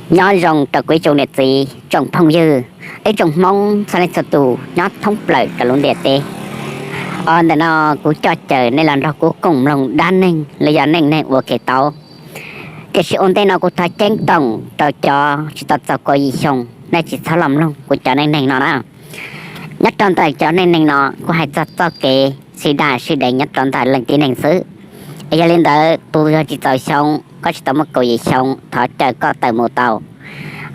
Nyob zoo rau kuv ib tsoom niam txiv tsoom phooj ywg, ib tsoom Hmoob txhua leej txhua tus nyob thoob plaws rau lub ntiaj teb. Ntawm no kuv coj caw nej los nrog kuv koom mloog dab neeg los yog neej neeg ua kev tau. Tiam sis ua ntej no kuv thov ceeb toom rau cov tsis tau txaus kaum yim xyoo, nej tsis txhob los mloog kuv cov neej neeg no na. Nyob rau ntawm cov neej neeg no kuv hais txog txoj kev sib daj sib deev nyob rau ntawm leej tib neeg xwb. Es yog li ntawd tus yog tsis txaus xyoo, koj tsis tau muaj kaum yim xyoo, thov caw koj tawm mus tau.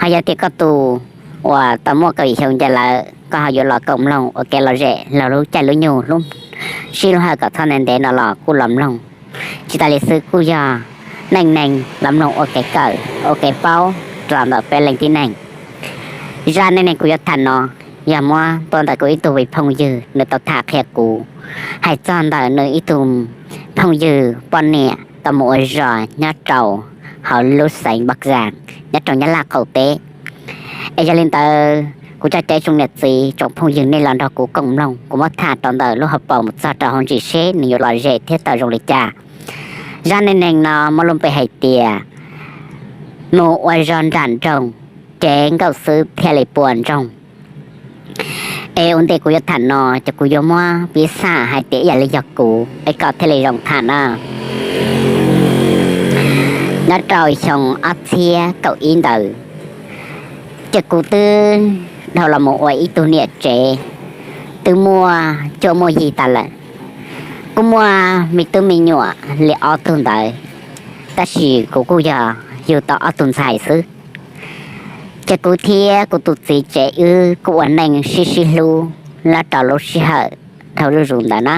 Ho yog tias koj tus uas tau muaj kaum yim xyoo nce lawm, koj ho yuav los koom mloog ua kev lom zem los lub caij lub nyoog, sib lub hawm kom txhob ntev ntev no los kuj los mloog. Tsis tas li xwb kuj yog neej neeg los mloog ua kev kawm ua kev paub los ntawm peb leej tib neeg. Zaj neej neeg kuv yuav tham no yog muab tuaj ntawm kuv ib tug phooj ywg, nws tau tham qhia kuv hais txog ntawm nws ib tug phooj ywg poj niam tau mus ua zog nyob rau hauv lub xeev Npab Zaj nyob rau Nyab Laj qaum teb. Es yog li ntawd kuv coj caw ib tsoom niam txiv tsoom phooj ywg nej los nrog kuv koom mloog, kuv muab tham rau ntawm lub hauv paus mus txog rau hauv ntsis seb nws yuav lom zem thiab tau zoo li cas. Zaj neej neeg no muaj lub npe hais tias mus ua zog nram nroog, cev nkauj xwb thiaj li puas ntsoog. Es ua ntej kuv yuav tham no ces kuv yuav muab piv xam hais tias ib yam li yog kuv es kom thiaj li zoo tham na. Nyob rau xyoo ob txhiab kaum ib ntawd, ces kuv twb dhau los mus ua ib tug niam tsev, twb muaj cuab muaj yig tas lawm, kuj muaj me tub me nyuam li ob tug ntawd, tab sis kuv kuj yog yug tau ob tug ntxhais xwb. Ces kuv thiab kuv tus txiv tsev wb kuj ua neej sib sib hlub nyob rau lub sij hawm dhau zuj zus ntawd na.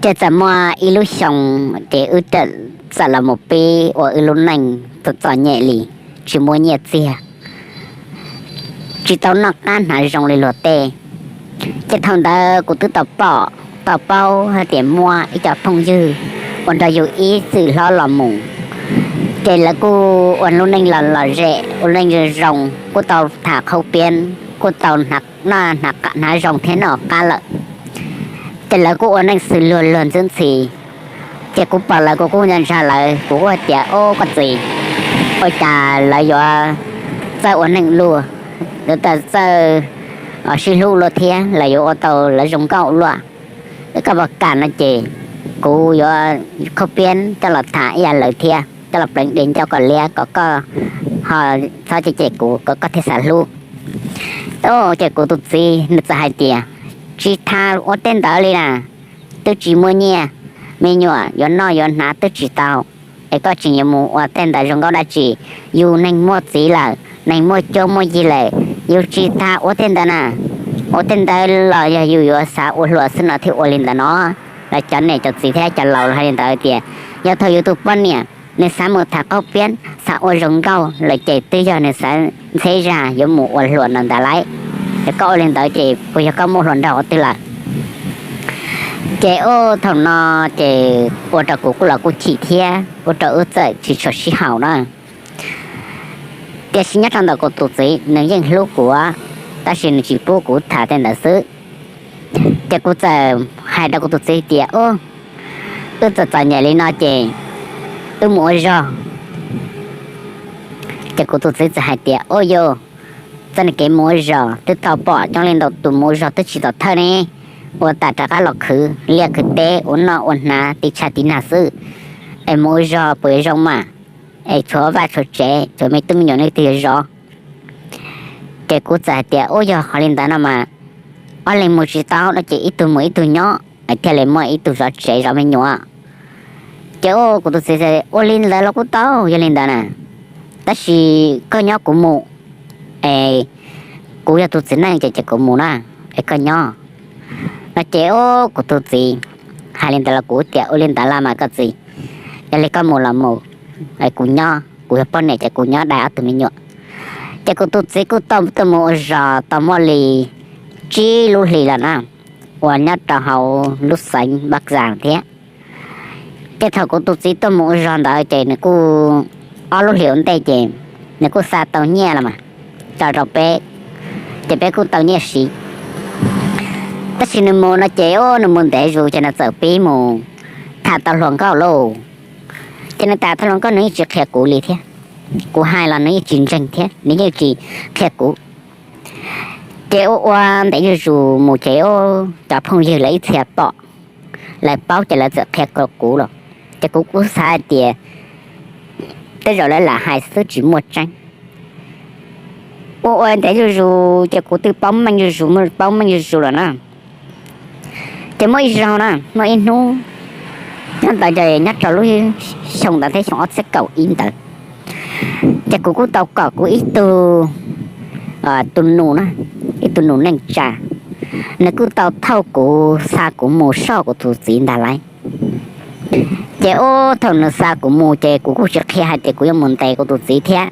Ces txawm muaj ib lub xyoo, ces wb txawm los mus pib ua wb lub neej txom txom nyem li, tsis muaj nyiaj txiag, tsis tau noj qab hnav zoo li luag tej. Ces thaum ntawd kuv twb tau pom, tau paub hais tias muaj ib co phooj ywg uas nrog yus ib txwm hlob los mus, ces lawv kuj ua lub neej los lom zem, ua neej zoo zoo, kuj tau tham qhaub piab, kuj tau noj hnav zoo thiab noj qab lawm. Ces lawv kuj ua neej xws luag luag ntxwb ntxhi. Ces kuv pom lawv kuv kuj nco ntsoov lawv, kuv kuj hais tias, Au, koj txiv, ua cas lawv yuav txawj ua neej luaj, yuav txawj sib hlub luaj thiab lawv yuav ua tau lawv zoo nkauj luaj. Koj puas kam no ces kuv yuav qhaub piab coj los tham ib yam lawv thiab, coj los pleev di ncauj kom liab kom koj ho txhob cem cem kuv kom koj thiaj xav hlub. Ces kuv tus txiv nws txawm hais tias, Tsis tas ua tej ntawd li na, twb tsis muaj nyiaj, me nyuam yuav noj yuav hnav twb tsis tau, es koj tseem yuav mus ua tej ntawd zoo nkauj dab tsi? Yus neeg muaj txiv lawm, neeg muaj cuab muaj yig lawm, yus tsis tas ua tej ntawd na. Ua tej ntawd los yog yus yuav xav ua hluas xwb no thiaj ua li ntawd no. Los cov niam cov txiv thiab cov laus hais li ntawd tias, Yog thaum yus tus poj niam nws xav mus tham qhaub piab, xav ua zoo nkauj lawm ces twb yog nws xav ntxheb zaj yuav mus ua hluas no ntag lauj. Yog koj ua li ntawd ces puas yog koj muaj hluas nraug ua twg lawm? Ces ua thaum no ces ua rau kuv kuj los kuj chim thiab ua rau wb txawm tsis tshua sib haum na. Tiam sis nyob rau ntawm kuv tus txiv nws yeej hlub kuv, tab sis nws tsis pub kuv tham tej ntawd xwb. Ces kuv txawm hais rau kuv tus txiv tias, Wb txom txom nyem li no ces wb mus ua zog. Ces kuv tus txiv txawm hais tias, Au yau, txoj kev mus ua zog twb tau pom coob leej ntau tus mus ua zog twb tsis tau thawj ne, ua tas rov qab los khwv liaj khwv teb ua noj ua hnav tiv tshav tiv nag xwb, es mus ua zog puas yuav zoo mas, es tshuav vaj tshuav tsev tshuav me tub me nyuam nej twg yuav zov? Ces kuv txawm hais tias, Ua yog ho li ntawd no mas ob leeg mus tsis tau no ces ib tug mus ib tug nyob es thiaj li muaj ib tug zov tsev zov me nyuam. Ces kuv tus txiv, Ua li ntawd los kuj tau, yog li ntawd na, tab sis koj nyob kuv mus, es kuv yog tus txiv neej ces ces kuv mus na, es koj nyob no. Ces kuv tus txiv hais li ntawd los kuv tias, Ua li ntawd los mas koj txiv, yog li koj mus los mus, es kuv nyob, kuv yog poj niam ces kuv nyob dai ob tug me nyuam. Ces kuv tus txiv kuj tau tuaj mus ua zog tau muaj li tsib lub hlis lawm na, uas nyob rau hauv lub xeev Npab Zaj thiab. Ces thaum kuv tus txiv tuaj mus ua zog ntawd ces nws kuj ob lub hlis ua ntej ces nws kuj xa tau nyiaj los mas tso rau peb, ces peb kuj tau nyiaj siv. Tab sis nws mus no ces nws mus ntev zus ces nws txawm pib mus tham tau hluas nkauj lauj. Ces nws tham tau hluas nkauj nws yeej tsis qhia kuv li thiab. Kuv hais los nws yeej tsis ntseeg thiab nws yeej tsis qhia kuv. Ces ua ua ntev zuj zus mus ces cov phooj ywg lawv ib txhia pom, lawv paub ces lawv txawm qhia rau kuv los. Ces kuv kuj xav hais tias tej zaum lawv lam hais xwb tsis muaj tseeb. Ua ua ntev zuj zus ces kuv twb paub meej zuj zus, paub meej zuj zus lawm na. Ces muaj ib zaug na, muaj ib hnub, nyob ntawd ces nyob rau lub xyoo ntawd thiab, xyoo ob txhiab kaum ib ntawd, ces kuv kuj tau kom kuv ib tug, tus nus na, ib tug nus neej tsa, nws kuj tau thauj kuv xa kuv mus soj kuv tus txiv ntag lauj. Ces ub, thaum nws xa kuv mus ces kuv kuj tsis qhia hais tias kuv yuav mus ntes kuv tus txiv thiab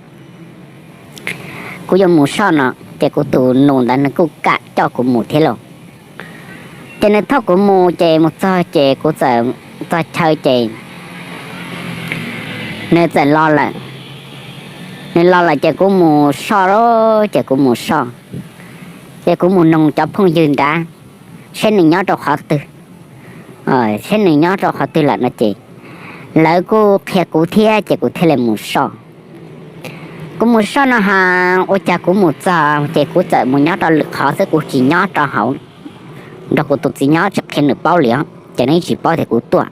kuv yuav mus soj no, ces kuv tus nus ntawd nws kuj kam coj kuv mus thiab lauj. Ces nws thauj kuv mus ces mus txog ces kuv txawm txog chaw ces nws txawm los lawm. Nws los lawm ces kuv mus soj, ces kuv mus soj, ces kuv mus noog cov phooj ywg nrad seb nws nyob rau qhov twg, seb nws nyob rau qhov twg lawm no ces lawv kuj qhia kuv thiab ces kuv thiaj li mus soj. Kuv mus soj no ha, ua cas kuv mus txog ces kuv txawm mus nyob rau lwm qhov xwb, kuv tsis nyob rau hauv nrog kuv tus txiv nyob, tsis qhia nws paub li os, ces nws yeej tsis paub tias kuv tuaj.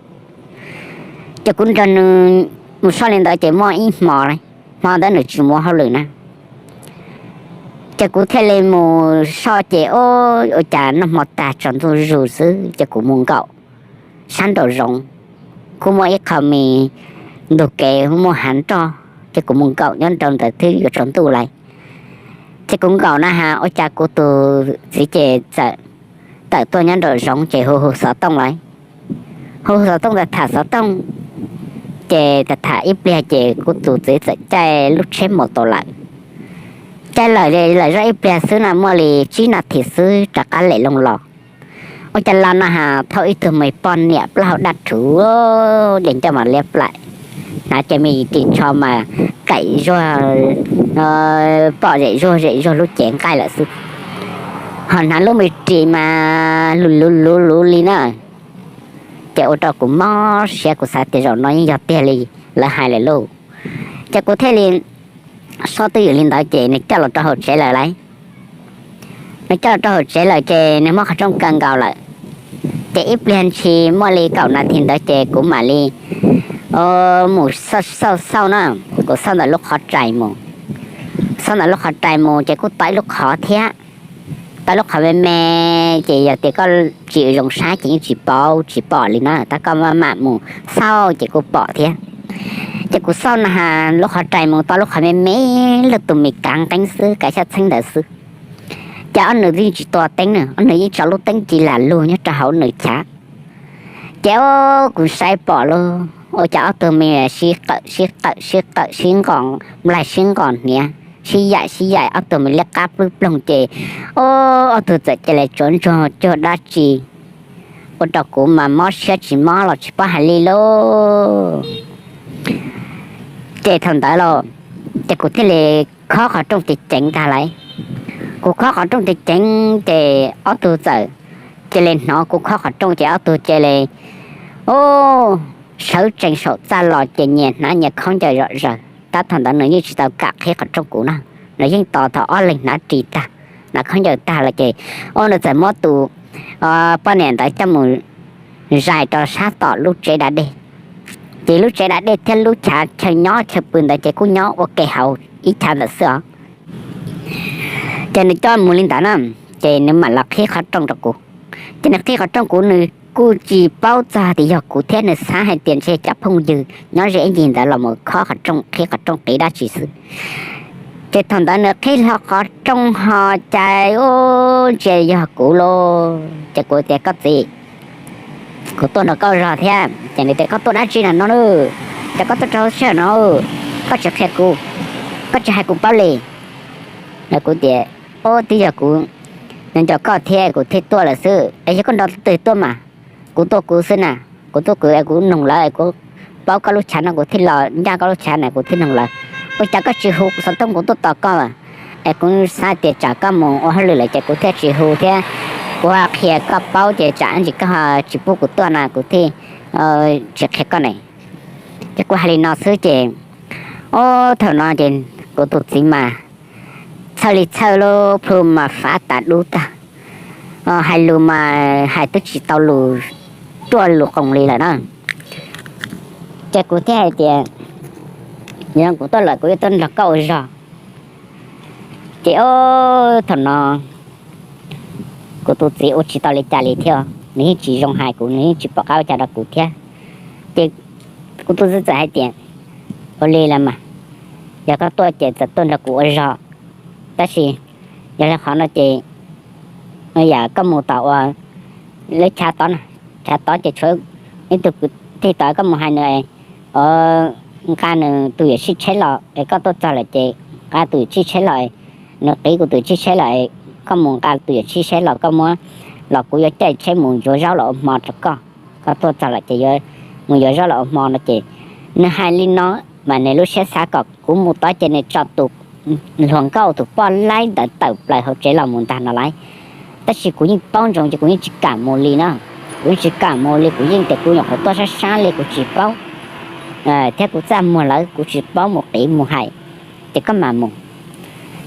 Ces kuv nrog nws mus soj li ntawd ces muaj ib hmo, hmo ntawd nws tsis mus hauj lwm na. Ces kuv thiaj li mus soj ces ub, ua cas noj hmo tag tsaus ntuj zus xwb ces kuv mus nkaum sab nraum zoov, kuj muaj ib qho me ntug kev muaj hav nroj, ces kuv mus nkaum nyob rau ntawd twb yuav tsaus ntuj lawm. Ces kuv nkaum na ha, ua cas kuv tus txiv ces txawm tawm tuaj nyob nraum zoov ces hu hu xov tooj lawm. Hu hu xov tooj, tham tham xov tooj, ces tham tham ib pliag ces kuv tus txiv txawm caij lub tsheb mus tau lawm. Caij lawm, lawm zoj ib pliag xwb no, muaj li tsib nas this xwb rov qab lem loo los. Ua cas los no ha, thauj ib tug me poj niam plaub hau daj rhuv, dej ncauj mas liab plaim, hnav cov me ris tsho mas kaim zuag, pom zem zuag zem zuag lub cev nqaij lawm xwb, ho hnav lub me ris mas luv luv luv luv li na. Ces ua rau kuv mob siab, kuv xav tias zaum no yeej yog tiag li lawv hais lawm lauj. Ces kuv thiaj li soj twj ywm li ntawd ces nws coj los rau hauv tsev lawm lauj. Nws coj los rau hauv tsev lawm ces nws muab qhov rooj kaw nkaus lawm. Ces ib pliag ntshis muaj li kaum nas this ntawd ces kuv mam li mus xauj xauj na, kuv xauj ntawm lub qhov rais mus. Xauj ntawm lub qhov rais mus ces kuj tau ib lub qhov thiab, tau lub qhov me me, ces yog tias koj tsis zoo saib ces yeej tsis paub tsis pom li na, tab koj maj mam mus xauj ces kuj pom thiab. Ces kuv xauj na ha, lub qhov rais mus tau lub qhov me me, lub tus me kav nqeeb xwb, kav xyab txheeb ntawd xwb. Ces ob nws yeej tsis tua teeb na, ob nws yeej tso lub teeb ci lam lug nyob rau hauv nws chav. Ces ub, kuv saib pom lauj, ua cas ob tug me sib qawm sib qawm sib qawm sib nqos nplaig sib nqos hniav, sib yaim sib yaim, ob tug me liab qab pwb ploog ces ub, ob tug txawm cia li tsuav ntsuag cuag dab tsi, ua rau kuv mas mob siab tsis mob los tsis paub hais li lauj. Ces thaum ntawd los, ces kuv thiaj li khob qhov rooj ceev ceev ntag lauj. Kuv khob qhov rooj ceev ceev ces ob tug txawm cia li hnov kuv khob qhov rooj ces ob tug cia li sawv tsees saum txaj los ces nyias hnav nyias khaub ncaws zom zaws. Tab thaum ntawd nws yeej tsis tau kam qhib qhov rooj kuv na, nws yeej tos thaum ob leeg hnav ris tag, hnav khaub ncaws tag los ces ub, nws txawm muab tus poj niam ntawd coj mus zais rau sab tom lub tsev da dej. Ces lub tsev da dej thiab lub chav chaw nyob chaw pw ntawd ces kuj nyob ua ke hauv ib chav ntawd xwb os. Ces nws coj mus li ntawd na, ces nws mam los qhib qhov rooj rau kuv. Ces nws qhib qhov rooj kuv, nws kuj tsis paub txog tias yog kuv thiab, nws xav hais tias ntshe cov phooj ywg nyob ze ib ncig ntawd los mus khob qhov rooj qhib qhov rooj qiv dab tsi xwb. Ces thaum ntawd nws qhib hlo qhov rooj ho cas ub, ntsia yog kuv lauj. Ces kuv tias koj txiv, kuv tuaj nrog koj zog thiab. Ces nws tias koj tuaj dab tsi no no, ces koj tuaj rau siab no, koj tsis qhia kuv, koj tsis hais kuv paub li. Kuv tias ub, twb yog kuv nco koj thiab kuv thiaj tuaj lawm xwb, es yog koj nrog twg tuaj mas? Kuv tuaj kuv xwb na, kuv tuaj kuv es kuv noog lawv, kuv paub koj lub chav no kuv thiaj los ncaj koj lub chav na, kuv thiaj noog lawv. Ua cas koj tsis hu kuv xov tooj kuv tuaj tos koj? Es kuv xav tias tsam koj mus ua hauj lwm lawm ces kuv thiaj tsis hu thiab, kuv qhia koj paub ces tsam ntsis koj tsis pub kuv tuaj na kuv thiaj tsis qhia koj ne. Ces kuv hais li no xwb ces Ob, thaum no ces kuv tus txiv mas txhawj li txhawj lub plhu mas fav tas dub tag, hais lus mas hais twb tsis tau lus ruaj lus qoos li lawm na. Ces kuv thiaj hais tias, yog kuv tuaj lawm kuv yuav tuaj nrog koj ua zog. Ces ob, thaum no kuv tus txiv ua tsis tau li cas li thiab, nws yeej tsis zoo hais kuv, nws yeej tsis pom qab ua cas rau kuv thiab. Ces kuv tus txiv txawm hais tias, ua li los mas, yog koj tuaj ces txawm tuaj nrog kuv ua zog, tab sis yog li qhov no ces yam koj mus tom ua lub chav tod, chav tod ces tshuav ib tug kwv tij tod, koj mus hais nws, nqa nws tus yuam sij tsheb los es koj tuaj txog lawm ces nqa tus yuam sij tsheb los, nws qiv kuv tus yuam sij tsheb lawm, koj mus nqa tus yuam sij tsheb los koj muab los kuv yuav caij tsheb mus yuav zaub los ua hmo rau koj. Koj tuaj txog lawm ces mus yuav zaub los ua hmo no ces nws hais li no, mas nws lub siab xav kom kuv mus tod ces nws tso tus hluas nkauj tus poj laib ntawd tawm plaws hauv tsev los mus ntag no lauj. Tab sis kuv yeej paub ntsoov ces kuv yeej tsis kam mus li na. Kuv yeej tsis kam mus li, kuv yeej tias kuv nyuam qhuav tuaj sab sab li kuv tsis paub, thiab kuv txaj muag lawm kuv tsis paub mus qiv mus hais, ces koj mam mus.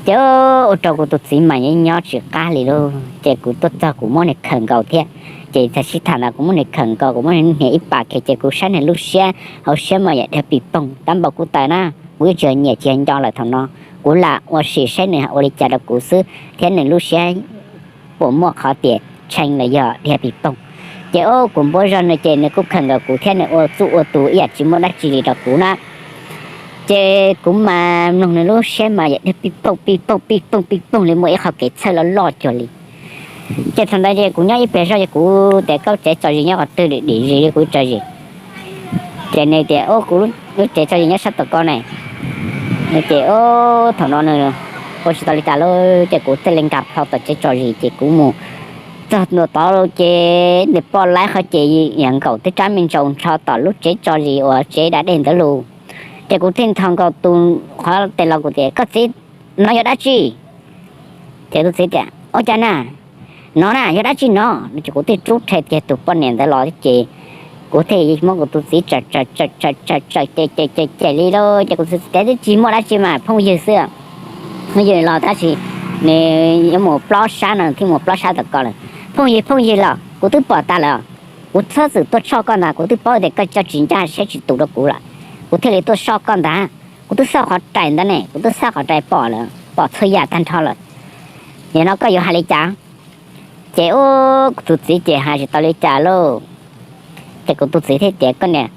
Ces ua rau kuv tus txiv mas yeej nyob tsis qab li lauj. Ces kuv tuaj txog kuv muab nws khawm nkaus thiab. Ces txog sib tham ntawd kuv muab nws khawm nkaus, kuv muab nws hnia ib pas kiag ces kuv saib nws lub siab, hauv siab mas yam dhia pis poog tab npaum kuv taws na. Kuv yeej tsis nyiam tsis nco lawm thaum no. Kuv lam ua sim saib nws ua li cas rau kuv xwb thiab nws lub siab puas muaj qhov tias tshee los yog dhia pis poog. Ces ua kuv npuab zog nws ces nws kuj khawm nkaus kuv thiab nws ua txuj ua tus ib yam tsis muaj dab tsi li rau kuv na. Ces kuv mas mloog nws lub siab mas yam dhia pis poog pis poog pis poog pis poog li muaj ib qho kev txhawj loj loj cuag li. Ces thaum ntawd ces kuv nyob ib pliag zog ces kuv tias koj tsev tso zis nyob qhov twg, dim zis li kuv tso zis. Ces nws tias ua kuv lub tsev tso zis nyob sab tom ko ne. Nws ces ua thaum no nws ua tsis tau li cas lawm ces kuv thiaj li nkag plho tom tsev tso zis ces kuv mus txog ntua tod ces nws poj laib qhov ces yam nkaum twb rab me ntsaus nrho tom lub tsev tso zis uas tsev da dej ntawd lus. Ces kuv thiaj nthos nkaus tus qhov tes los kuv tias koj txiv, no yog dab tsi? Ces tus txiv tias ua cas na, no na yog dab tsi no? Ces kuv thiaj rub rhe kiag tus poj niam ntawd los ces kuv thiaj muab kuv tus txiv tsawm tsawm tsawm tsawm tsawm cem cem cem li lauj. Ces kuv txiv tias twb tsis muaj dab tsi mas phooj ywg xwb, phooj ywg los tab sis nws yuav mus plob sab no thiaj mus plob sab tom ko lawm. Phooj ywg phooj ywg los kuv twb pom tas lawm, kuv txhob txwm tuaj soj koj ntag, kuv twb paub tias koj coj tsis ncaj siab tsis tus rau kuv lawm, kuv thiaj li tuaj soj koj ntag. Kuv twb xauj qhov rais ntawd ne, kuv twb xauj qhov rais pom lawm, pom txhua yam tag nrho lawm. Yog no koj yuav hais li cas? Ces ua kuv tus txiv ces hais tsis tau li cas lauj. Ces kuv tus txiv thiaj tias koj niam,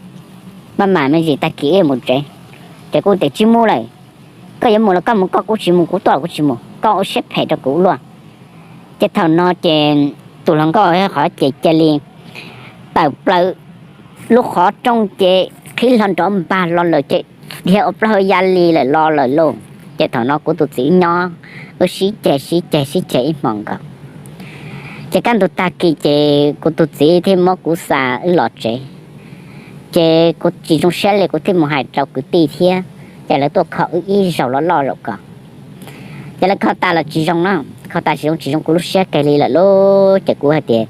maj mam me ntsis tag kis wb mus tsev. Ces kuv tias tsis mus lawm, koj yuav mus los koj mus koj, kuv tsis mus, kuv tuaj los kuv tsis mus, koj ua siab phem rau kuv luaj. Ces thaum no ces tus hluas nkauj qhov ces cia li tawm plaws lub qhov rooj ces qhib hlo nrov npag los lawm ces dhia ua plaub hau ya li lawm los lawm lauj. Ces thaum no kuv tus txiv nyob, wb sib ceg sib ceg sib ceg ib hmos nkaus. Ces kaj ntug tag kis ces kuv tus txiv thiaj muab kuv xa wb los tsev. Ces kuv tsis zoo siab li kuv thiaj mus hais rau kwv tij thiab, ces lawv tuaj kho wb ib zaug loj loj zaum ko. Ces lawv kho tas los tsis zoo na, kho tas tsis zoo, tsis zoo kuv lub siab kiag li lawm lauj. Ces kuv hais tias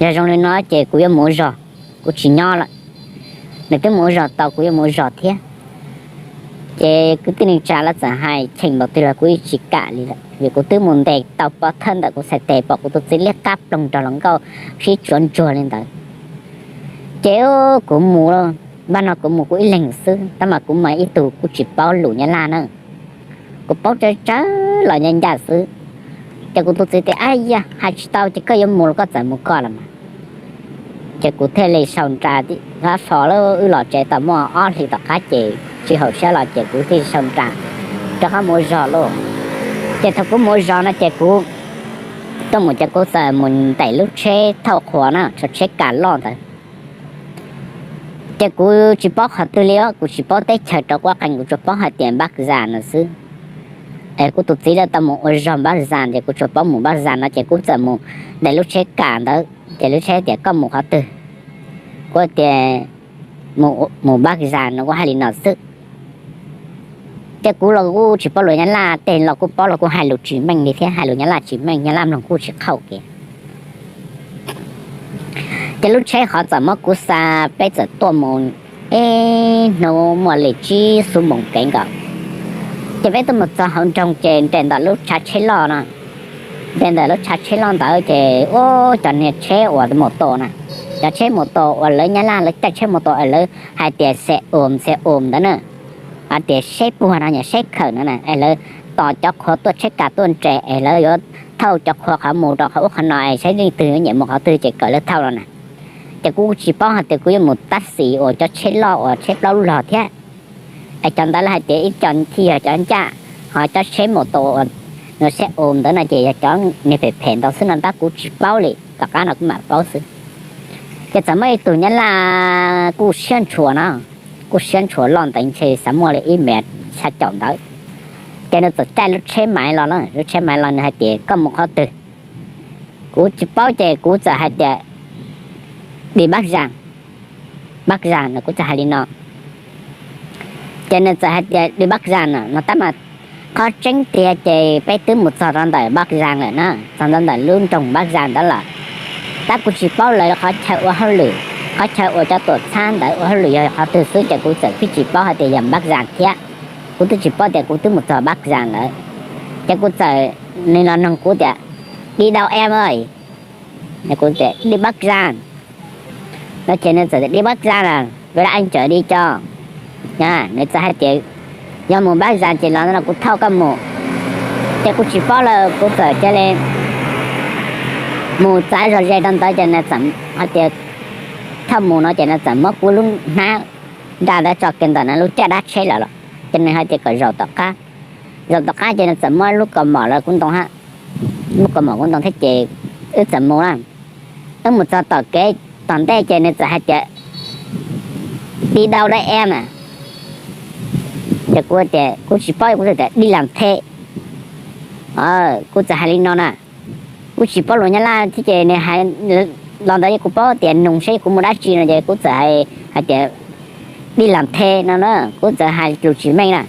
yog zoo li no ces kuv yuav mus ua zog, kuv tsis nyob lawm. Nws twb mus ua zog tau, kuv yuav mus ua zog thiab. Ces kwv tij neej tsa lawv txawm hais cheem npaum twg los kuv yeej tsis kam li lawm, vim kuv twb mus ntes tau pov thawj ntawm kuv txhais tes pom kuv tus txiv liab qab ploog nrog hluas nkauj sib tsuav ntsuag li ntawd. Ces kuv mus, npaj no kuv mus kuv ib leeg xwb, tab mas kuv mas ib tug kuj tsis paub lus Nyab Laj na, kuv paub tsawg tsawg los ncaj ncaj xwb. Ces kuv tus txiv tias ab yam hais tsis tau ces koj yuav mus los koj txawm mus koj los mas. Ces kuv thiaj li sau nra, fo lawm wb los tsev tau muaj ob hlis tom qab ces tsis haum siab los ces kuv thiaj sau nra rov qab mus ua zog lauj. Ces thaum kuv mus ua zog no ces kuv tuaj mus ces kuv txawm mus ntaim lub tsheb thauj qhua na, tsheb kam loj ntawd. Ces kuv tsis paub qhov twg li, kuv tsis paub teb chaws rau qab qees, kuv tsuas paub hais tias Npab Zas no xwb. Es kuv tus txiv lawv tau mus ua zog Npab Zas ces kuv tsuas paub mus Npab Zas no ces kuv txawm mus ntaim lub tsheb kam ntawd ces lub tsheb tias koj mus qhov twg? Kuv tias mus Npab Zas no, kuv hais li no xwb. Ces kuv los kuj tsis paub lus Nyab Laj, tej los kuj paub los kuj hais lus tsis meej li thiab, hais lus Nyab Laj tsis meej, Nyab Laj mloog kuj tsis qhauj kiag. Ces lub tsheb qhov txawm muab kuv xa, peb txawm tuaj mus Ib hnub muaj li tsib xuab moos kev nkaus, ces peb tuaj mus txog hauv nroog ces nres ntawm lub tshav tsheb loj no, nres ntawm lub tshav tsheb loj ntawd ces ua cov niag tsheb uas mus tos na, cov tsheb mus tos uas lawv Nyab Laj lawv caij tsheb mus tos es lawv hais tias xe ôm xe ôm ntawd na, hais tias seb puag no yog seb khawm no na, es lawv tos cov qhua tuaj tsheb kas tuaj nres es lawv yuav thauj cov qhua qhov mus rau qhov ub qhov no es saib leej twg yuav nyiam mus qhov twg ces kom lawv thauj no na. Ces kuv tsis paub hais tias kuv yuav mus tab sis uas cov tsheb loj uas tsheb plaub log thiab, es cov ntawd lawv hais tias ib co thiaj yog cov ncaj, ho cov tsheb mus tos uas xe ôm ntawd no ces yog cov niag phem phem ntau xwb no tab kuv tsis paub li, tom qab no kuv mam paub xwb. Ces txawm muaj ib tug Nyab Laj kuj siab ntshua no, kuj siab ntshua loj ntev ntshe xav muaj li ib mev xya caum ntawd, ces nws txawm caij lub tsheb maiv los na, lub tsheb maiv los nws hais tias koj mus qhov twg, kuv tsis paub ces kuv txawm hais tias đi Bắc Giang, Bắc Giang no, kuv txawm hais li no. Ces nws txawm hais tias đi Bắc Giang no no tab mas qhov tseeb tiag ces peb twb mus txog rau ntawm Bắc Giang lawm na, txog rau ntawm lub nroog Bắc Giang ntawd lawm, tab kuv tsis paub lawv qhov chaw ua hauj lwm, qhov chaw uas cov tuam txhab ntawd ua hauj lwm yog qhov twg xwb ces kuv txawm twb tsis paub hais tias yog Bắc Giang thiab, kuv twb tsis paub tias kuv twb mus txog Bắc Giang lawm. Ces kuv txawm, nws los nug kuv tias đi đâu em ơi, kuv tias đi Bắc Giang no ces nws txawm đi Bắc Giang là về đó anh chở đi cho, nws txawm hais tias yog mus Bắc Giang ces los no kuv thauj koj mus. Ces kuv tsis paub lawm kuv txawm cia li mus txav zog ze rau ntawd ces nws txawm hais tias thauj mus no ces nws txawm muab kuv lub hnab nra ntawd tso kiag ntawm nws lub caj dab tsheb lawm los, ces nws hais tias kom zaum tom qab, zaum tom qab ces nws txawm muab lub kaus mom los kuv ntoo, lub kaus mom kuv ntoo thiab ces wb txawm mus na. Wb mus txog tom kev tom ntej ces nws txawm hais tias đi đâu đấy em, ces kuv tias kuv tsis paub, kuv txawm tias đi làm thuê, kuv txawm hais li no na. Kuv tsis paub lus Nyab Laj thiab ces nws hais los ntawd kuv paub tias nug seb kuv mus dab tsi no ces kuv txawm hais tias đi làm thuê no na, kuv txawm hais lus tsis meej na.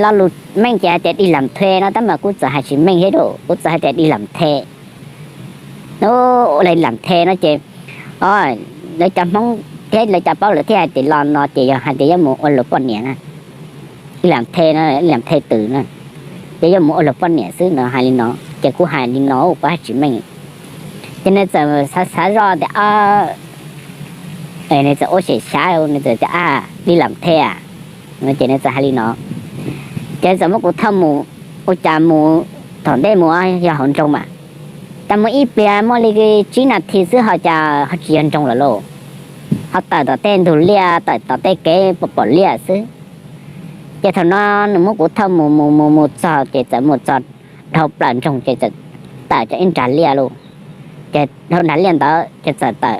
Lo lus meej ces hais tias đi làm thuê no tab mas kuv txawm hais tsis meej thiab, kuv txawm hais tias đi làm thuê. Ua li làm thuê no ces lawv cov Hmoob thiab lawv cov paub lawv thiaj hais tias los no ces yog hais tias yuav mus ua luag poj niam na, đi làm thuê no, đi làm thuê từ no, ces yuav mus ua luag poj niam xwb no, hais li no. Ces kuv hais li no kuv hais tsis meej. Ces nws txawm xav xav zoj tias, nws txawm ua xyem xyav, nws txawm tias đi làm thuê à, ces nws txawm hais li no. Ces txawm muab kuv thauj mus, ua cas mus, thaum ntej mus yog hauv nroog mas, cas mus ib pliag muaj li tsib nas this xwb ho cas ho tsis yog nroog lawm lauj, ho tawm tom tej ntug liaj, tawm tom tej kev pom pom liaj xwb. Ces thaum no nws muab kuv thauj mus mus mus mus txog ces txawm mus txog dhau plaws nroog ces txawm tawm cov ib nrag liaj lauj. Ces dhau nrag liaj ntawd ces txawm tawm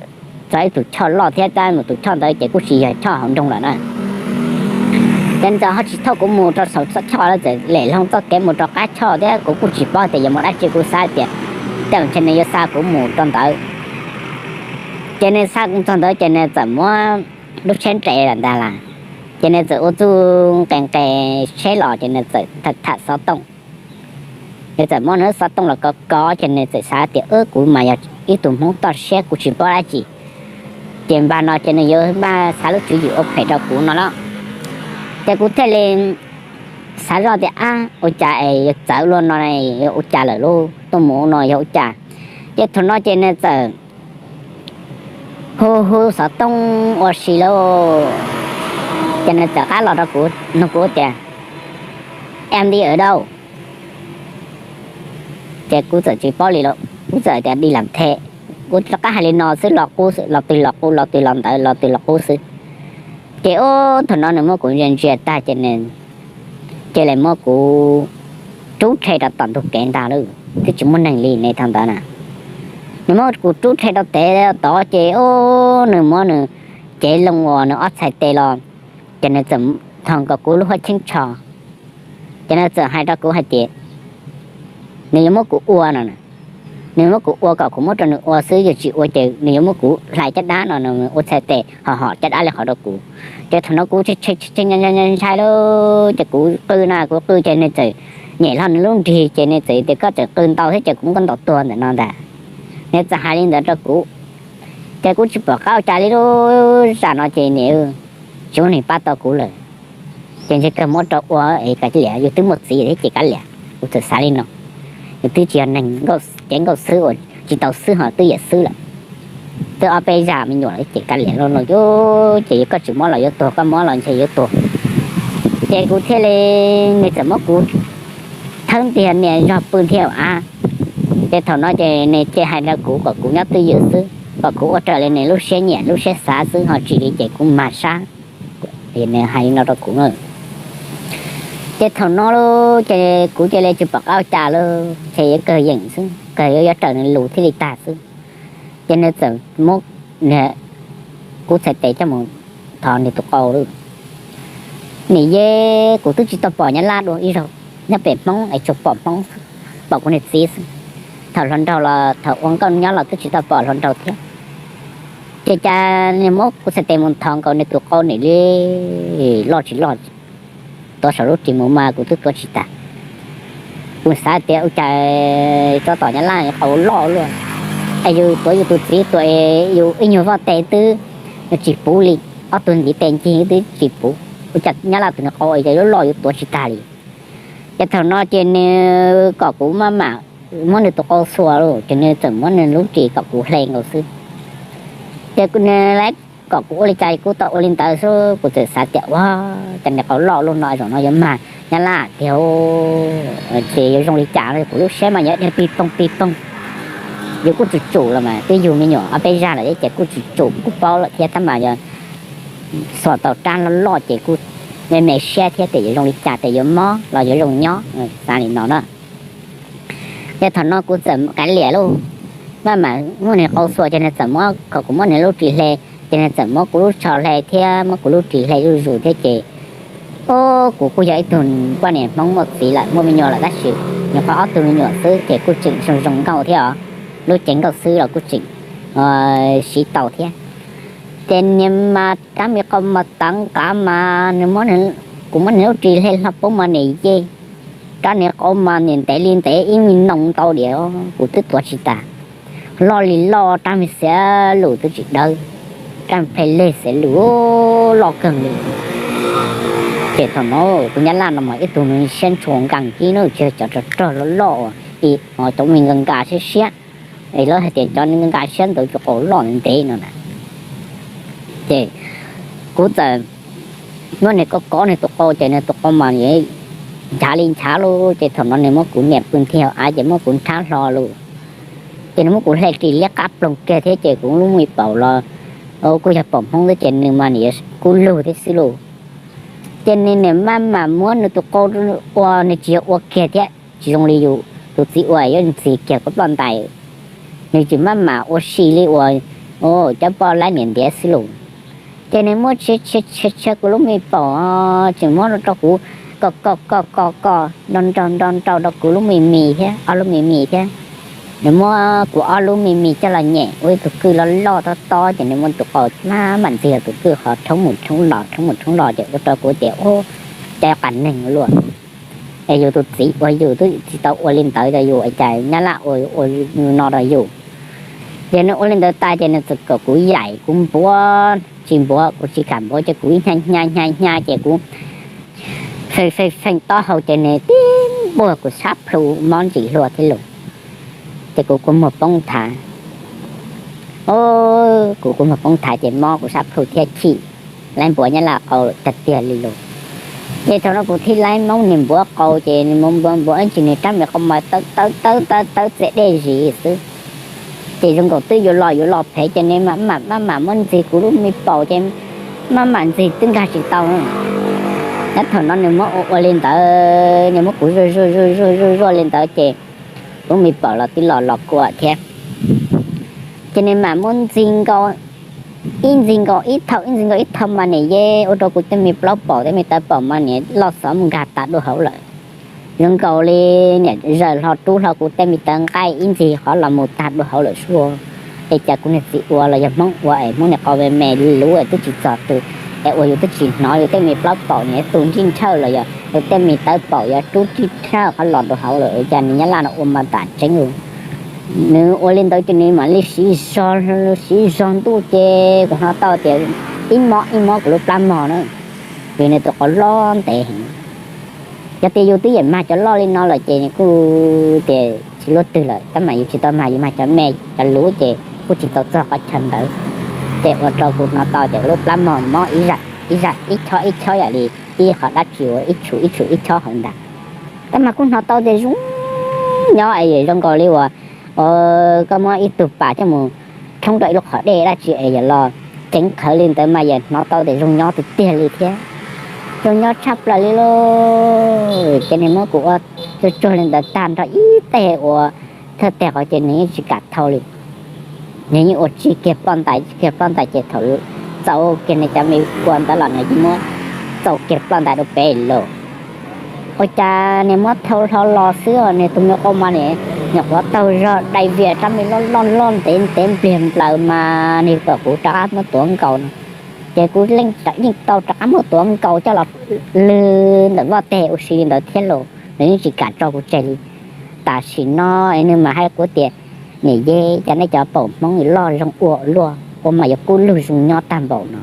txog ib tug choj loj thiab, tab mus tus choj ntawd ces kuj tsis yog choj hauv nroog lawm na. Ces txawm ho tsis thauj kuv mus rau saum choj, lawv txawm lem loo txoj kev mus rau qab choj thiab kuv kuj tsis paub tias yuav mus dab tsi, kuv xav tias tej zaum ntshe nws yuav xa kuv mus rau ntawd. Ces nws xa kuv txog ntawd ces nws txawm muab lub tsheb nres lawm ntag las. Ces nws txawm ua txuj nqes nqes tsheb los ces nws txawm tham xov tooj. Nws txawm muab nws xov tooj los kov kov ces nws txawm xav tias kuv mas yog ib tug Hmoob toj siab kuv tsis paub dab tsi, ces npag no ces nws yuav maj xav lub tswv yim ua phem rau kuv no los. Ces kuv thiaj li xav zoj tias ab, ua cas es yuav txawv luaj no, ua cas lawm lauj, tuaj mus no yog ua cas. Ces thaum no ces nws txawm hu hu xov tooj ua si lauj. Ces nws txawm qab los rau kuv nug kuv tias em đi ở đâu. Ces kuv txawm tsis paub li lauj, kuv txawm tias đi làm thuê. Kuv rov qab hais li no xwb, los qub xwb, los twg los qub, los twg los ntawd, los twg los qub xwb. Ces ub thaum no nws muab kuv ntsia ntsia tag ces nws cia li muab kuv rub rhe rau tom ntug kev ntag lauj, twb tsis muaj neeg li ne thaum ntawd na. Nws muab kuv rub rhe rau tev tod ces ub nws muab nws cev loo uas nws ob txhais tes los, ces nws txawm thov kom kuv lub hauv cheeb tsho. Ces nws txawm hais rau kuv hais tias nws yuav muab kuv ua no, nws muab kuv ua kom kuv muab rau nws ua xwb, yog tsis ua ces nws yuav muab kuv hlais caj dab no, nws ua txhais tes ho hom caj dab li qhov rau kuv. Ces thaum no kuv ntshai lauj, ces kuv qw na, kuv qw ces nws txawm nyem hlo nws lub nrig ces nws txawm tias koj tseem qw ntau thiab ces kuv muab koj ntaus tuag ntawm no ntag. Nws txawm hais li ntawd rau kuv. Ces kuv tsis pom qab ua cas li lub zam no ces niam tsis muaj neeg pab tau kuv lawm. Ces ntshe kawg muab rau ua es kav liam, yus twb muaj txiv thiab ces kav liam, kuv txawm xav li no. Yus twb tsis yog neeg cev nkauj xwb uas tsis tau xwb ho twb yam xwb lawm. Twb ob peb zaj me nyuam lawm ces kav liam los no, ces yog koj tsis muab los yuav tuag, koj muab los ntshe yuav tuag. Ces kuv thiaj li, nws txawm muab kuv thawb ntiag nias zog pw ntiag av. Ces thaum no ces nws cia hais rau kuv kom kuv nyob twj ywm xwb, kom kuv ua raws li nws lub siab nyiam lub siab xav xwb, ho tsis li ces kuv mag sab. Nws hais li no rau kuv na. Ces thaum no ces kuv cia li tsis pom qab ua cas lawm, ces yuav kawg yeem xwb, kawg yuav yuav raws nws lus thiaj li tag xwb. Ces nws txawm muab kuv txhais tes coj mus thov nws tus qau lawm. Nim yeb kuv twb tsis tau pom Nyab Laj dua ib zaug, nyob pem Hmoob es tsuas pom Hmoob, pom kuv niag txiv xwb. Thaum hluas nraug los thaum ua nkauj nyob los twb tsis tau pom hluas nraug thiab. Ces cas nws muab kuv txhais tes mus thov nkaus nws tus qau nim li loj tsis loj, tuav saum lub ris mus mas kuv twb tuav tsis tag. Kuv xav tias ua cas tsob tom Nyab Laj qau loj luaj, es yus tuav yus tus txiv tuav yus ib nyuag vaj tes twb tsis puv li, ob tug ntiv tes ncig twb tsis puv, ua cas Nyab Laj tus niag qau es loj loj yuav tuav tsis tag li. Ces thaum no ces nws kom kuv maj mam muab nws tus qau xuas lawm, ces nws txawm muab nws lub ris kom kuv hle nkaus xwb. Ces nws kom kuv ua li cas kuv tau ua li ntawd xwb, kuv txawm xav tias ua cas nws qau loj luaj no, zaum no yuav mag Nyab Laj tiag, ces yuav zoo li cas, kuv lub siab mas yuav dhia pig poog pig poog. Yus kuj tsum tsum los mas twb yug me nyuam ob peb zag lawm ces kuj tsum tsum kuj paub lawm thiab tab mas yog xuas tau rab loj loj ces kuj me me siab thiab tias yuav zoo li cas, tias yuav mob los yuav zoo nyob, xav li no na. Ces thaum no kuv txawm kav liam lauj, maj mam muab nws qau xuas ces nws txawm muab kom kuv muab nws lub ris hle, ces nws txawm muab kuv lub tsho hle thiab muab kuv lub ris hle zuj zus thiab ces, o, kuv kuj yog ib tug poj niam Hmoob muaj txiv lawm muaj me nyuam lawm tab sis nyuam qhuav ob tug me nyuam xwb ces kuj tseem zoo zoo nkauj thiab os, lub cev nkauj xwb los kuj tseem siv tau thiab. Ces niag mas rab me qau mas tawv nqav mas nws muab, kuv muab nws lub ris hle hlo poob mas nim yej, rab niag qau mas nim ntev li ntev ib me noo ntau diam, kuv twb tuav tsis tag. Loj li loj, rab me xiav lus twb tsis dawb, rab me plhe leg xiav lus loj kawg li. Ces thaum no tus Nyab Laj no mas ib tug nws siab ntshua nkees kib na, tsis yog cov rog rog loj loj, cov me nkas nkas siab siab, es lawv hais tias cov nkas siab ntawd tus qau loj ntev no na. Ces kuv txawm muab nws kov kov nws tus qau ces nws tus qau mas nchav li nchav lauj, ces thaum no nws muab kuv nias pw nthi hauv av ces muab kuv nrhab hlo lauj. Ces nws muab kuv hle ris liab qab ploog kiag thiab ces kuv lub me paum los kuj yog paum Hmoob xwb ces nws mas nim kub lug thiab xwb lauj. Ces nws nim maj mam muab nws tus qau ua, nws tsis yog ua kiag thiab, tsis zoo li yus tus txiv ua yuav ntxig kiag kuv ploj ntais. Nws tsis maj mam ua si li uas cov poj laib niam ntiav xwb lauj. Ces nws muab tshia tshia tshia kuv lub me paum, tseem muab rau kuv kom kom kom kom kom nrau nrau nrau nrau rau kuv lub me mis thiab ob lub me mis thiab. Nws muab kuv ob lub me mis coj los nyem ua ib tug kwj loj loj tob tob ces nws muab tus qau maj mam ntxig tus kwj qhov rhoob mus rhoob los rhoob mus rhoob los ces ua rau kuv tias, ub, cas yuav qas neeg ua luaj. Es yus tus txiv uas yus twb tsis tau ua li ntawd rau yus, cas Nyab Laj ua ua no rau yus. Ces nws ua li ntawd tas ces nws txawm kom kuv yaim kuv npuav, tsis npuav kuv tsis kam npuav ces kuv ib hnyav hnyav hnyav hnyav ces kuv feej feej feej taub hau ces nws tib npuaj kuv sab plhu mob ntsim hlua thiab lauj. Ces kuv kua muag poob thav, kuv kua muag poob thav ces mob kuv sab plhu thiab chim, laib npuav Nyab Laj qau tiag tiag li lauj. Ces thaum no kuv thiaj laib Hmoob niag npuav qau ces nws npuav npuav ib ntsis nws rab me qau mas tawv tawv tawv tawv txias dej zis xwb. Ces zoo nkaus twb yuav los yuav los phem ces nws maj mam maj mam muab ntxig kuv lub me paum ces maj mam ntxig twb nkag tsis tau. Nyob thaum no nws muab ua ua li ntawd, nws muab kuv zuaj zuaj zuaj zuaj zuaj zuaj li ntawd ces lub me paum los twb los los kua thiab. Ces nws mam muab ntxig nkaus, ib ntxig nkaus ib thaum ib ntxig nkaus ib thaum mas nim yeej ua rau kuv tej me plaub paum tej me tawv paum mas nim loj xov mus nkag tas dua hauv lawm. Zoo nkaus li niam zaws hlo rub hlo kuv tej me tawv nqaij ib ntxig qhov los mus tag dua hauv lawm sua. Es cas kuv niag txiv ua los yog Hmoob ua es Hmoob niag qau me me luv twb tsis txog twg, es uas yus twb tsis hnov yus tej me plaub paum niam tu ntsij nrhawj los yog yus tej me tawv paum yuav rub ntsij nrhawj qhov los dua hauv lawm, cas nws Nyab Laj no ua mas tam tseeb li. Nws ua li ntawd ces nws mam li siv zog, siv zog ntuj ces kuv hnov tau tias ib mob ib mob kuv lub plab mog na, vim nws tus qau loj ntev heev. Yog tias yus twb yeej mag cov loj li no lawm ces kuj tias tsis luaj twg lawm, tab mas yus tsis tau mag, yus mag cov me cov luv ces kuj tsis tau txog qhov chaw ntawd. Ces ua rau kuv hnov tau tias lub plab mog mob ib zam ib zam ib chob ib chob yam li ib qho dab tsi uas ib tshum ib tshum ib chob hauv ntag. Tab mas kuj hnov tau tias zoo nyob es zoo nkaus li uas koj muab ib tug pas coj mus thoob rau ib lub qhov dej dab tsi es yog los ceev qhawv li ntawd mas yog hnov tau tias zoo nyob tiag tiag li thiab. Zoo nyob tshaj plaws li lauj. Ces nws muab kuv ua tsuag tsuag li ntawd tag nrho ib teg ua thawj teg qhov ces nws yeej tsis kam thau li. Nws yeej ua tsis kiag ploj ntais tsis kiag ploj ntais ces thaum txaus kiag nws cov me kua ntawd los nws yeej muab txaus kiag ploj ntais rau pem lawm. Ua cas nws muab thau hlo los xwb os, nws tus me qau mas nws nyuam qhuav taug zog dai vias rab me loj loj loj ntev ntev npliag nplaws mas nws kom kuv rov qab muab tuav nkaus no. Ces kuv yeej tau rov qab muab tuav nkaus coj los lwg ntawm vaj teg ua si li ntawd thiab los nws yeej tsis kam tso kuv tseg li. Tam sim no nws mas hais kuv tias, niam yeb, cas nej cov paum Hmoob loj zoo ua luaj ua mas yuav kub lug zoo nyob tag npaum no.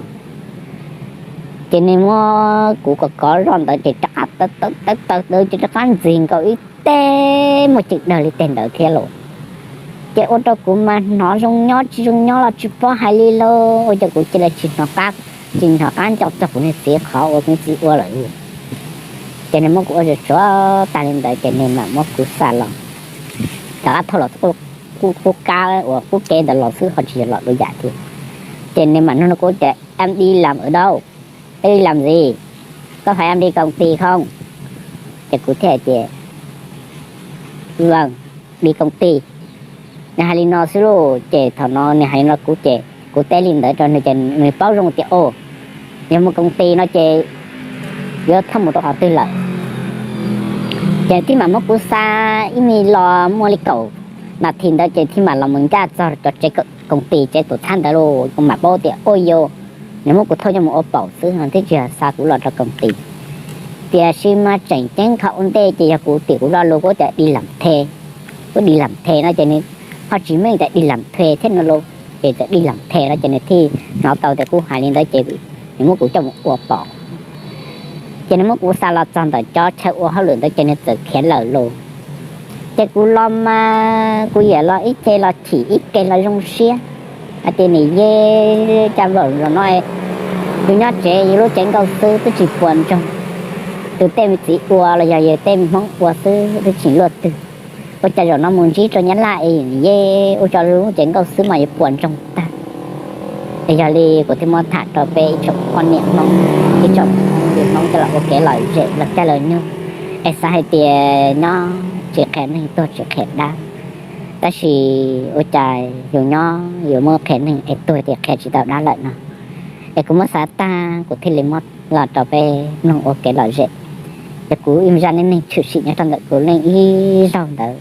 Ces nws muab kuv kom kov zoj ntawd ces rov qab tawv tawv tawv tawv ces rov qab ntxig nkaus ib teg muaj ceem dawg li teg ntawd thiab lauj. Ces ua rau kuv mas hnov zoo nyob tsis zoo nyob los tsis paub hais li lauj, ua rau kuv cia li tsis hnov qab, tsis hnov qab nco txog kuv niag txiv qhov uas kuv txiv ua lawm. Ces nws muab kuv ua tsuag tsuag tag li ntawd ces nws mam muab kuv xa los, rov qab thauj los qub kab uas qub kev ntawd los xwb ho tsis yog los dua yam thiab. Ces nws mam nug rau kuv tias, Em đi làm ở đâu? Em đi làm gì? Có phải em đi công ty không? Ces kuv thiaj hais tias, Vâng, đi công ty. Nws hais li no xwb lauj, ces thaum no nws hais li no kuv ces kuv teb li ntawd rau nws ces nws paub zoo tias, o, yog mus công ty no ces yuav thauj mus rau qhov twg lawm. Ces thiaj mam muab kuv xa ib me los muaj li kaum nas this ntawd ces thiaj mam los mus ncaj txog cov tsev công ty tsev tuam txhab ntawd lauj, kuv mam paub tias, o, yog nws muab kuv thauj coj mus ua paum xwb no thiab tsis yog xa kuv los rau công ty. Tiam sis mas tseem ceeb qhov ua ntej ces yog kuv tim kuv lo lus kuv tias đi làm thuê, kuv đi làm thuê no ces nws ho tsis meej tias đi làm thuê thiab no lauj, ces txawm đi làm thuê no ces nws thiaj hnov tau tias kuv hais li ntawd ces nws muab kuv coj mus ua paum. Ces nws muab kuv xa los txog ntawm cov chaw ua hauj lwm ntawd ces nws txawm khiav lawm lauj. Ces kuv los mas kuv yam los ib ce los chim ib ce los zoo siab hais tias, niam yeb, cas zaum no yus nyob tsev yus lub tsev nkauj xwb twb tsis puas ntsoog, tus tej me txiv ua los yog yus tej me Hmoob ua xwb twb tsis luaj twg, ua cas zaum no mus ntsib rau Nyab Laj es yus ua rau lub tsev nkauj xwb mas yuav puas ntsoog tag. Es yog li kuv thiaj muab tham rau peb ib tsoom poj niam Hmoob, ib tsoom Hmoob coj los ua kev lom zem los caij los nyoog, es xav hais tias nyob tsis qhia neeg tuag tsis qhia dab, tab sis ua cas yus nyob yus muab qhia neeg es tuag ces qhia tsis tau dab lawm no. Es kuv muab xav tag kuv thiaj li muab los rau peb mloog ua kev lom zem. Ces kuv ib zaj neej neeg tshwm sim nyob rau ntawm kuv leej ib zaug ntawd.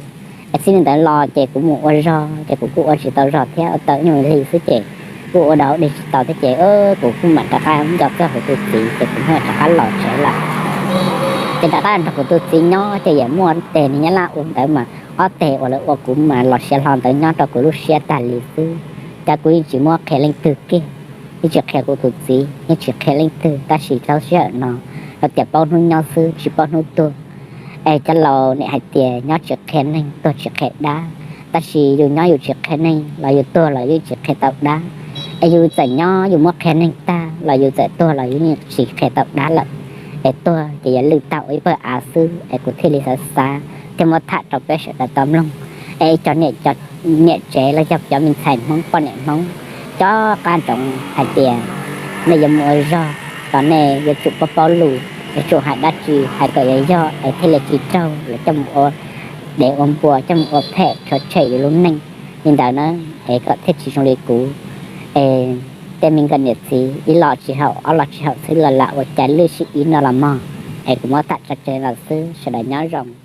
Es txij li ntawd los ces kuv mus ua zog ces kuv kuj ua tsis tau zog thiab, ua tau nyuj hli xwb ces kuj ua dau dej tsis tau thiab ces kuv kuj mam rov qab nco txog kuv tus txiv ces kuv mam rov qab los tsev lawm. Ces rov qab nrog kuv tus txiv nyob ces yam muaj teg nws Nyab Laj ua ntawd mas ob teg uas lawv ua kuv mas los siav hlo ntawd nyob rau kuv lub siab tag li xwb. Ces kuv yeej tsis muab qhia leej twg kiag, yeej tsis qhia kuv tus txiv, yeej tsis qhia leej twg, tab sis txog sij hawm no, yog tias paub hnub nyob xwb tsis paub hnub tuag. Es cov laus niam hais tias nyob tsis qhia neeg tuag tsis qhia dab, tab sis yus nyob yus tsis qhia neeg los yus tuag los yeej tsis qhia tau dab. Es yus txawm nyob yus muab qhia neeg tag los yus txawm tuag los yus yeej tsis qhia tau dab lawm. Es tuag ces yuav lwj tag ua ib pawg av xwb. Es kuv thiaj li xav xav thiaj muab tham rau peb sawv daws tau mloog. Es ib co niam tsev los yog cov me ntxhais Hmoob poj niam Hmoob, cob qab ntsoov hais tias nej yuav mus ua zog los nej yuav tsum paub paub lus, yuav tsum hais dab tsi hais kom yog yog es thiaj li tsis raug lawv coj mus ua dev ua npua, coj mus ua phem rhuav tshem yus lub neej li ntawd na, es kom thiaj tsis zoo li kuv. Es tej me nkawm niam txiv ib los tsis haum ob los tsis haum xwb los lam ua cas lwj sib ib no los mog. Es kuv muab tham tso tseg li no xwb, sawv daws nyob zoo.